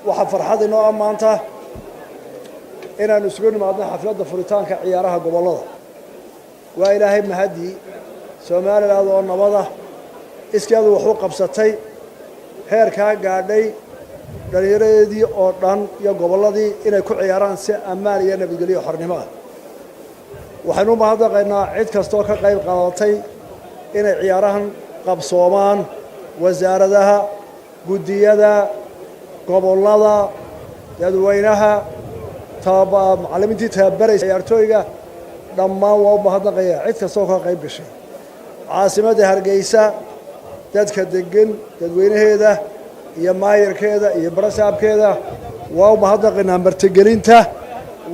Waxaa farxad inoo ah maanta inaanu isugu nimaadno xafladda furitaanka ciyaaraha gobollada. Waa Ilaahay mahadii, Somaliland oo nabada, iskeedu wax u qabsatay, heerkaa gaadhay, dhallinyaradeedii oo dhan iyo gobolladii inay ku ciyaaraan si ammaan iyo nabadgelyo, xornimo ah. Waxaynu u mahadnaqaynaa cid kastoo ka qayb qaadatay inay ciyaarahan qabsoomaan: wasaaradaha, guddiyada gobollada, dadweynaha, macallimiintii tababaraysa ciyaartooyga. Dhammaan waa u mahadnaqaya cid kastoo ka qayb gashay. Caasimadda Hargeysa dadka degan, dadweynaheeda iyo maayarkeeda iyo barasaabkeeda, waa u mahadnaqaynaa martigelinta.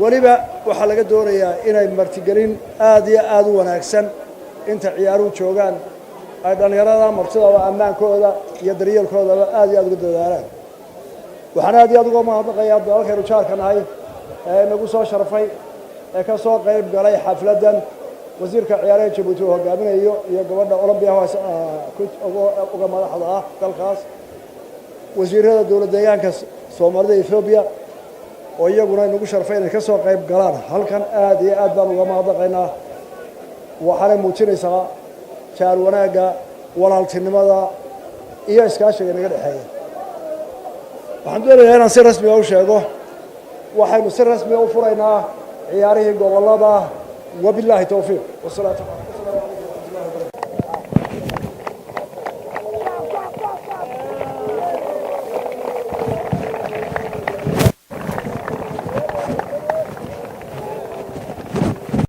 Weliba waxaa laga doonayaa inay martigelin aad iyo aad u wanaagsan inta ciyaaruhu joogaan ay dhallinyarada martidaba ammaankooda iyo daryeelkoodaba aad iyo aad uga dadaalaan. Waxaan aad iyo aad uga mahadnaqayaa dalalkaynu jaarka nahay ee nagu soo sharfay ee ka soo qayb galay xafladdan, wasiirka ciyaaraha Jabuuti uu hogaaminayo iyo gabadha Olombia uga madaxda ah dalkaas, wasiirada dowlad deegaanka Soomaalida Etoobiya oo iyaguna inagu sharfay inay ka soo qayb galaan halkan. Aad iyo aad baan uga mahadnaqaynaa. Waxaanay muujinaysaa jaar wanaagga, walaaltinimada iyo iskaashiga inaga dhexeeya. Waxaan doonayaa inaan si rasmiga u sheego, waxaynu si rasmiga u furaynaa ciyaarihii gobollada. Wabilaahi towfiiq, wasalaatu.